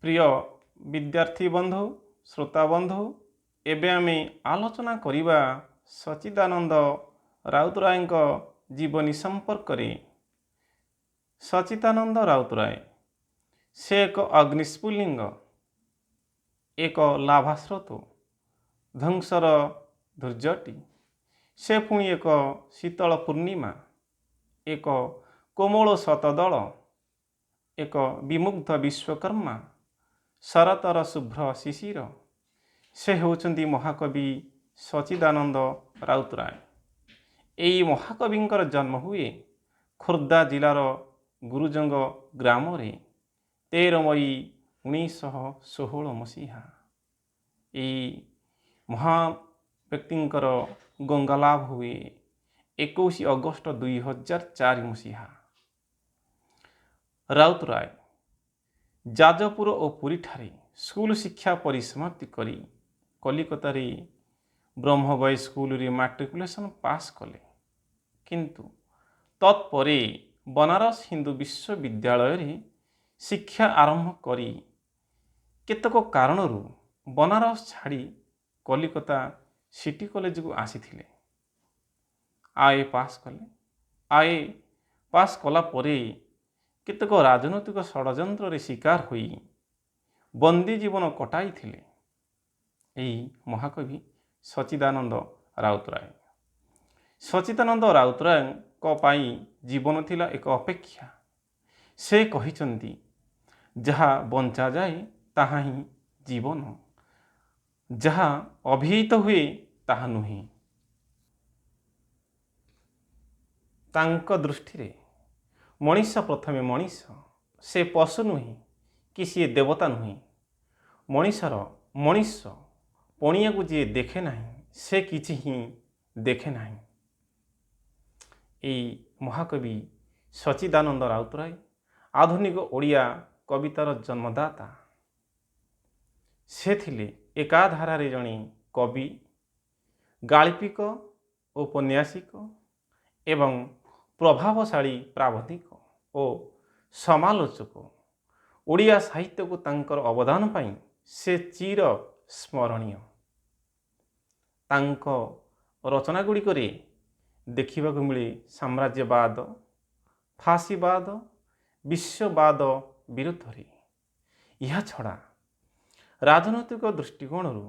ପ୍ରିୟ ବିଦ୍ୟାର୍ଥୀ ବନ୍ଧୁ, ଶ୍ରୋତା ବନ୍ଧୁ, ଏବେ ଆମେ ଆଲୋଚନା କରିବା ସଚ୍ଚିଦାନନ୍ଦ ରାଉତରାୟଙ୍କ ଜୀବନୀ ସମ୍ପର୍କରେ। ସଚ୍ଚିଦାନନ୍ଦ ରାଉତରାୟ ସେ ଏକ ଅଗ୍ନିସ୍ଫୁଲିଙ୍ଗ, ଏକ ଲାଭାସ୍ରୋତ, ଧ୍ୱଂସର ଧୂର୍ଜଟି। ସେ ପୁଣି ଏକ ଶୀତଳ ପୂର୍ଣ୍ଣିମା, ଏକ କୋମଳ ଶତଦଳ, ଏକ ବିମୁଗ୍ଧ ବିଶ୍ୱକର୍ମା, ଶରତର ଶୁଭ୍ର ଶିଶିର। ସେ ହେଉଛନ୍ତି ମହାକବି ସଚ୍ଚିଦାନନ୍ଦ ରାଉତରାୟ। ଏଇ ମହାକବିଙ୍କର ଜନ୍ମ ହୁଏ ଖୋର୍ଦ୍ଧା ଜିଲ୍ଲାର ଗୁରୁଜଙ୍ଗ ଗ୍ରାମରେ 13 ମଇ 1916 ମସିହା। ଏଇ ମହାନ ବ୍ୟକ୍ତିଙ୍କର ଗଙ୍ଗାଲାଭ ହୁଏ 21 ଅଗଷ୍ଟ 2004 ମସିହା। ରାଉତରାୟ ଯାଜପୁର ଓ ପୁରୀଠାରେ ସ୍କୁଲ ଶିକ୍ଷା ପରିସମାପ୍ତି କରି କଲିକତାରେ ବ୍ରହ୍ମବୟ ସ୍କୁଲରେ ମାଟ୍ରିକୁଲେସନ୍ ପାସ୍ କଲେ। କିନ୍ତୁ ତତ୍ପରେ ବନାରସ ହିନ୍ଦୁ ବିଶ୍ୱବିଦ୍ୟାଳୟରେ ଶିକ୍ଷା ଆରମ୍ଭ କରି କେତେକ କାରଣରୁ ବନାରସ ଛାଡ଼ି କଲିକତା ସିଟି କଲେଜକୁ ଆସିଥିଲେ। ଆଏ ପାସ୍ କଲେ। ଆଏ ପାସ୍ କଲା ପରେ କେତେକ ରାଜନୈତିକ ଷଡ଼ଯନ୍ତ୍ରରେ ଶିକାର ହୋଇ ବନ୍ଦୀ ଜୀବନ କଟାଇଥିଲେ ଏହି ମହାକବି ସଚ୍ଚିଦାନନ୍ଦ ରାଉତରାୟ। ସଚ୍ଚିଦାନନ୍ଦ ରାଉତରାୟଙ୍କ ପାଇଁ ଜୀବନ ଥିଲା ଏକ ଅପେକ୍ଷା। ସେ କହିଛନ୍ତି, ଯାହା ବଞ୍ଚାଯାଏ ତାହା ହିଁ ଜୀବନ, ଯାହା ଅଭିହିତ ହୁଏ ତାହା ନୁହେଁ। ତାଙ୍କ ଦୃଷ୍ଟିରେ ମଣିଷ ପ୍ରଥମେ ମଣିଷ, ସେ ପଶୁ ନୁହେଁ କି ସିଏ ଦେବତା ନୁହେଁ। ମଣିଷର ମଣିଷ ପଣିଆକୁ ଯିଏ ଦେଖେ ନାହିଁ, ସେ କିଛି ହିଁ ଦେଖେ ନାହିଁ। ଏଇ ମହାକବି ସଚ୍ଚିଦାନନ୍ଦ ରାଉତରାୟ ଆଧୁନିକ ଓଡ଼ିଆ କବିତାର ଜନ୍ମଦାତା। ସେ ଥିଲେ ଏକାଧାରାରେ ଜଣେ କବି, ଗାଳ୍ପିକ, ଔପନ୍ୟାସିକ ଏବଂ ପ୍ରଭାବଶାଳୀ ପ୍ରାବନ୍ଧିକ ଓ ସମାଲୋଚକ। ଓଡ଼ିଆ ସାହିତ୍ୟକୁ ତାଙ୍କର ଅବଦାନ ପାଇଁ ସେ ଚିର ସ୍ମରଣୀୟ। ତାଙ୍କ ରଚନା ଗୁଡ଼ିକରେ ଦେଖିବାକୁ ମିଳେ ସାମ୍ରାଜ୍ୟବାଦ, ଫାସିବାଦ, ବିଶ୍ୱବାଦ ବିରୁଦ୍ଧରେ। ଏହାଛଡ଼ା ରାଜନୈତିକ ଦୃଷ୍ଟିକୋଣରୁ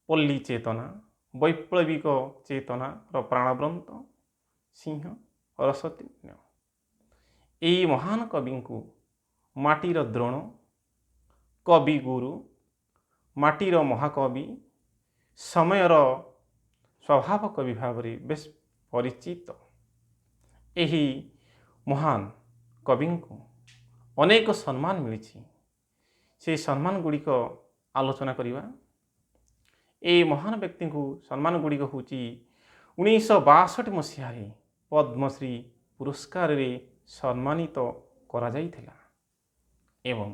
ପଲ୍ଲୀ ଚେତନା, ବୈପ୍ଳବିକ ଚେତନାର ପ୍ରାଣବନ୍ତ ସିଂହ ରସତୀର୍ଣ୍ଣ। ଏଇ ମହାନ କବିଙ୍କୁ ମାଟିର ଦ୍ରୋଣ, କବିଗୁରୁ, ମାଟିର ମହାକବି, ସମୟର ସ୍ୱଭାବ କବି ଭାବରେ ବେଶ ପରିଚିତ। ଏହି ମହାନ କବିଙ୍କୁ ଅନେକ ସମ୍ମାନ ମିଳିଛି। ସେହି ସମ୍ମାନ ଗୁଡ଼ିକ ଆଲୋଚନା କରିବା। ଏହି ମହାନ ବ୍ୟକ୍ତିଙ୍କୁ ସମ୍ମାନ ଗୁଡ଼ିକ ହେଉଛି 1962 ମସିହାରେ ପଦ୍ମଶ୍ରୀ ପୁରସ୍କାରରେ ସମ୍ମାନିତ କରାଯାଇଥିଲା ଏବଂ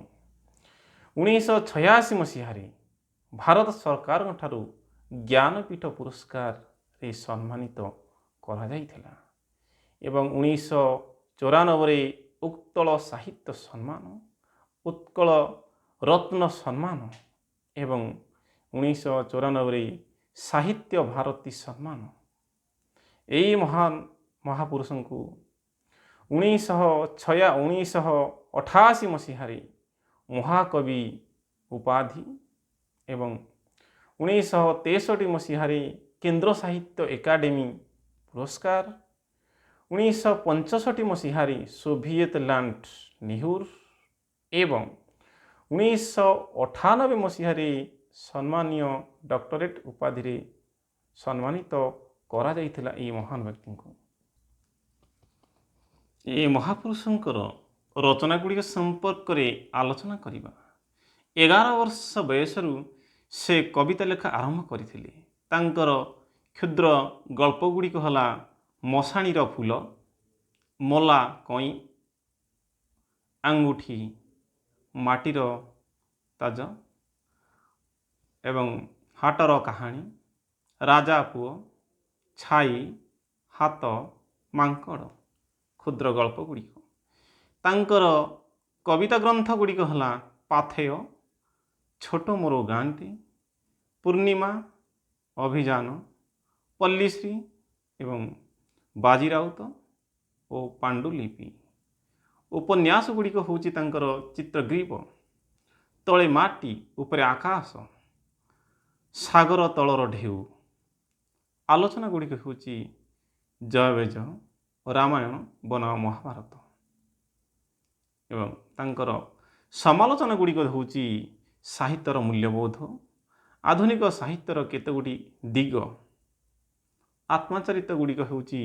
1986 ମସିହାରେ ଭାରତ ସରକାରଙ୍କ ଠାରୁ ଜ୍ଞାନପୀଠ ପୁରସ୍କାରରେ ସମ୍ମାନିତ କରାଯାଇଥିଲା ଏବଂ 1994ରେ ଉତ୍କଳ ସାହିତ୍ୟ ସମ୍ମାନ, ଉତ୍କଳ ରତ୍ନ ସମ୍ମାନ ଏବଂ 1994ରେ ସାହିତ୍ୟ ଭାରତୀ ସମ୍ମାନ। ଏଇ ମହାନ ମହାପୁରୁଷଙ୍କୁ 1988 ମସିହାରେ ମହାକବି ଉପାଧି ଏବଂ 1963 ମସିହାରେ କେନ୍ଦ୍ର ସାହିତ୍ୟ ଏକାଡେମୀ ପୁରସ୍କାର, 1965 ମସିହାରେ ସୋଭିଏତ ଲ୍ୟାଣ୍ଡ ନେହେରୁ ଏବଂ 1998 ମସିହାରେ ସମ୍ମାନୀୟ ଡକ୍ଟରେଟ୍ ଉପାଧିରେ ସମ୍ମାନିତ କରାଯାଇଥିଲା ଏହି ମହାନ ବ୍ୟକ୍ତିଙ୍କୁ। ଏ ମହାପୁରୁଷଙ୍କର ରଚନା ଗୁଡ଼ିକ ସମ୍ପର୍କରେ ଆଲୋଚନା କରିବା। 11 ବର୍ଷ ବୟସରୁ ସେ କବିତା ଲେଖା ଆରମ୍ଭ କରିଥିଲେ। ତାଙ୍କର କ୍ଷୁଦ୍ର ଗଳ୍ପ ଗୁଡ଼ିକ ହେଲା ମଶାଣିର ଫୁଲ, ମଲା କଇଁ, ଆଙ୍ଗୁଠି, ମାଟିର ତାଜ ଏବଂ ହାଟର କାହାଣୀ, ରାଜା ପୁଅ, ଛାଇ, ହାତ, ମାଙ୍କଡ଼ କ୍ଷୁଦ୍ର ଗଳ୍ପ ଗୁଡ଼ିକ। ତାଙ୍କର କବିତା ଗ୍ରନ୍ଥ ଗୁଡ଼ିକ ହେଲା ପାଥେୟ, ଛୋଟ ମୋର ଗାଁଟି, ପୂର୍ଣ୍ଣିମା, ଅଭିଯାନ, ପଲ୍ଲୀଶ୍ରୀ ଏବଂ ବାଜିରାଉତ ଓ ପାଣ୍ଡୁଲିପି। ଉପନ୍ୟାସ ଗୁଡ଼ିକ ହେଉଛି ତାଙ୍କର ଚିତ୍ରଗ୍ରୀବ, ତଳେ ମାଟି ଉପରେ ଆକାଶ, ସାଗର ତଳର ଢେଉ। ଆଲୋଚନା ଗୁଡ଼ିକ ହେଉଛି ଜୟ ବିଜୟ, ରାମାୟଣ ବନାମ ମହାଭାରତ। ଏବଂ ତାଙ୍କର ସମାଲୋଚନା ଗୁଡ଼ିକ ହେଉଛି ସାହିତ୍ୟର ମୂଲ୍ୟବୋଧ, ଆଧୁନିକ ସାହିତ୍ୟର କେତେଗୁଡ଼ିଏ ଦିଗ। ଆତ୍ମଚରିତ ଗୁଡ଼ିକ ହେଉଛି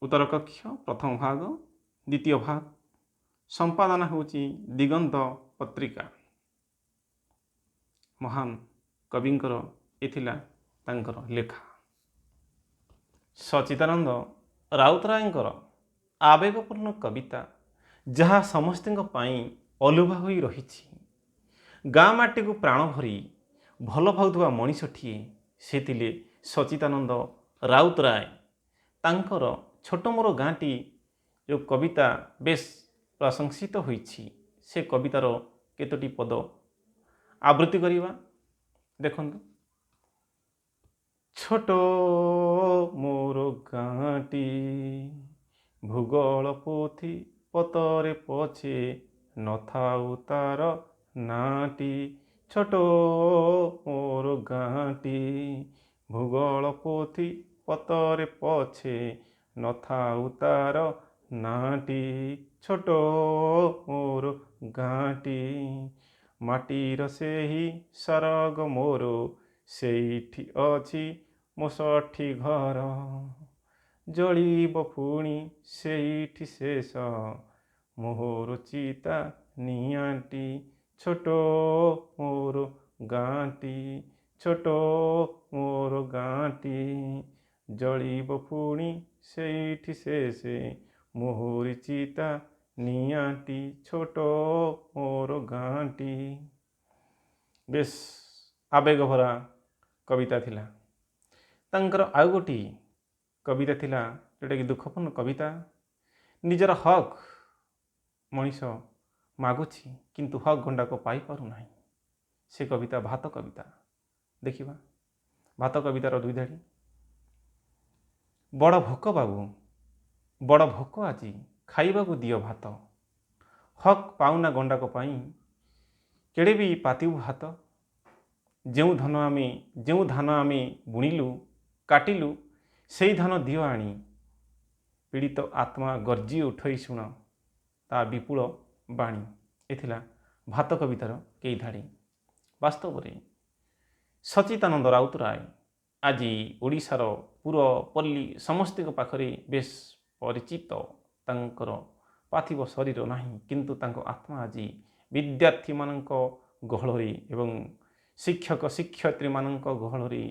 ଉତ୍ତର କକ୍ଷ ପ୍ରଥମ ଭାଗ, ଦ୍ୱିତୀୟ ଭାଗ। ସମ୍ପାଦନା ହେଉଛି ଦିଗନ୍ତ ପତ୍ରିକା। ମହାନ କବିଙ୍କର ଏ ଥିଲା ତାଙ୍କର ଲେଖା। ସଚ୍ଚିଦାନନ୍ଦ ରାଉତରାୟଙ୍କର ଆବେଗପୂର୍ଣ୍ଣ କବିତା ଯାହା ସମସ୍ତଙ୍କ ପାଇଁ ଅଲୁଭା ହୋଇ ରହିଛି। ଗାଁ ମାଟିକୁ ପ୍ରାଣ ଭରି ଭଲ ପାଉଥିବା ମଣିଷଟିଏ ସେ ଥିଲେ ସଚ୍ଚିଦାନନ୍ଦ ରାଉତରାୟ। ତାଙ୍କର ଛୋଟ ମୋର ଗାଁଟି ଯେଉଁ କବିତା ବେଶ ପ୍ରଶଂସିତ ହୋଇଛି, ସେ କବିତାର କେତୋଟି ପଦ ଆବୃତ୍ତି କରିବା। ଦେଖନ୍ତୁ। ଛୋଟ ମୋର ଗାଁଟି, ଭୂଗୋଳ ପୋଥି ପତରେ ପଛେ ନଥାଉ ତାର ନାଁଟି। ଛୋଟ ମୋର ଗାଁଟି, ଭୂଗୋଳ ପୋଥି ପତରେ ପଛେ ନଥାଉ ତାର ନାଁଟି। ଛୋଟ ମୋର ଗାଁଟି, ମାଟିର ସେହି ସରଗ ମୋର, ସେଇଠି ଅଛି ମୋ ଷଠି ଘର। ଜଳିବ ପୁଣି ସେଇଠି ଶେଷ ମୋହର ଚିତା ନିଆଁଟି। ଛୋଟ ମୋର ଗାଁଟି, ଛୋଟ ମୋର ଗାଁଟି, ଜଳିବ ପୁଣି ସେଇଠି ଶେଷେ ମୋହରି ଚିତା ନିଆଁଟି। ଛୋଟ ମୋର ଗାଁଟି। ବେଶ ଆବେଗ ଭରା କବିତା ଥିଲା। ତାଙ୍କର ଆଉ ଗୋଟିଏ କବିତା ଥିଲା, ଯେଉଁଟାକି ଦୁଃଖପୂର୍ଣ୍ଣ କବିତା। ନିଜର ହକ୍ ମଣିଷ ମାଗୁଛି, କିନ୍ତୁ ହକ୍ ଗଣ୍ଡାକ ପାଇପାରୁନାହିଁ। ସେ କବିତା ଭାତ କବିତା। ଦେଖିବା ଭାତ କବିତାର ଦୁଇ ଧାଡ଼ି। ବଡ଼ ଭୋକ ବାବୁ, ବଡ଼ ଭୋକ ଆଜି, ଖାଇବାକୁ ଦିଅ ଭାତ। ହକ୍ ପାଉନା ଗଣ୍ଡାକ ପାଇଁ, କେଡ଼େ ବି ପାତିବୁ ହାତ। ଯେଉଁ ଧାନ ଆମେ ବୁଣିଲୁ କାଟିଲୁ, ସେଇ ଧାନ ଦିଅ ଆଣି। ପୀଡ଼ିତ ଆତ୍ମା ଗର୍ଜି ଉଠଇ ଶୁଣ ତା ବିପୁଳ ବାଣୀ। ଏ ଥିଲା ଭାତ କବିତାର କେଇ ଧାଡ଼ି। ବାସ୍ତବରେ ସଚ୍ଚିଦାନନ୍ଦ ରାଉତରାୟ ଆଜି ଓଡ଼ିଶାର ପୁର ପଲ୍ଲୀ ସମସ୍ତଙ୍କ ପାଖରେ ବେଶ ପରିଚିତ। ତାଙ୍କର ପାର୍ଥିବ ଶରୀର ନାହିଁ, କିନ୍ତୁ ତାଙ୍କ ଆତ୍ମା ଆଜି ବିଦ୍ୟାର୍ଥୀମାନଙ୍କ ଗହଳରେ ଏବଂ ଶିକ୍ଷକ ଶିକ୍ଷୟିତ୍ରୀମାନଙ୍କ ଗହଳରେ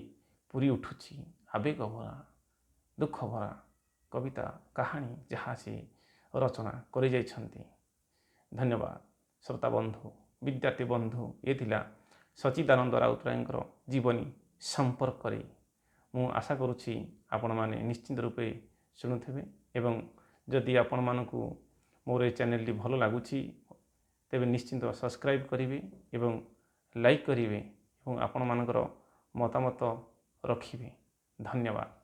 ପୁରୀ ଉଠୁଛି। ଆବେଗ ଭରା, ଦୁଃଖ ଭରା କବିତା କାହାଣୀ ଯାହା ସେ ରଚନା କରିଯାଇଛନ୍ତି। ଧନ୍ୟବାଦ ଶ୍ରୋତା ବନ୍ଧୁ, ବିଦ୍ୟାର୍ଥୀ ବନ୍ଧୁ। ଏ ଥିଲା ସଚ୍ଚିଦାନନ୍ଦ ରାଉତରାୟଙ୍କର ଜୀବନୀ ସମ୍ପର୍କରେ। ମୁଁ ଆଶା କରୁଛି ଆପଣମାନେ ନିଶ୍ଚିନ୍ତ ରୂପେ ଶୁଣୁଥିବେ, ଏବଂ ଯଦି ଆପଣମାନଙ୍କୁ ମୋର ଏ ଚ୍ୟାନେଲଟି ଭଲ ଲାଗୁଛି ତେବେ ନିଶ୍ଚିନ୍ତ ସବସ୍କ୍ରାଇବ୍ କରିବେ ଏବଂ ଲାଇକ୍ କରିବେ ଏବଂ ଆପଣମାନଙ୍କର ମତାମତ ରଖିବେ। ଧନ୍ୟବାଦ।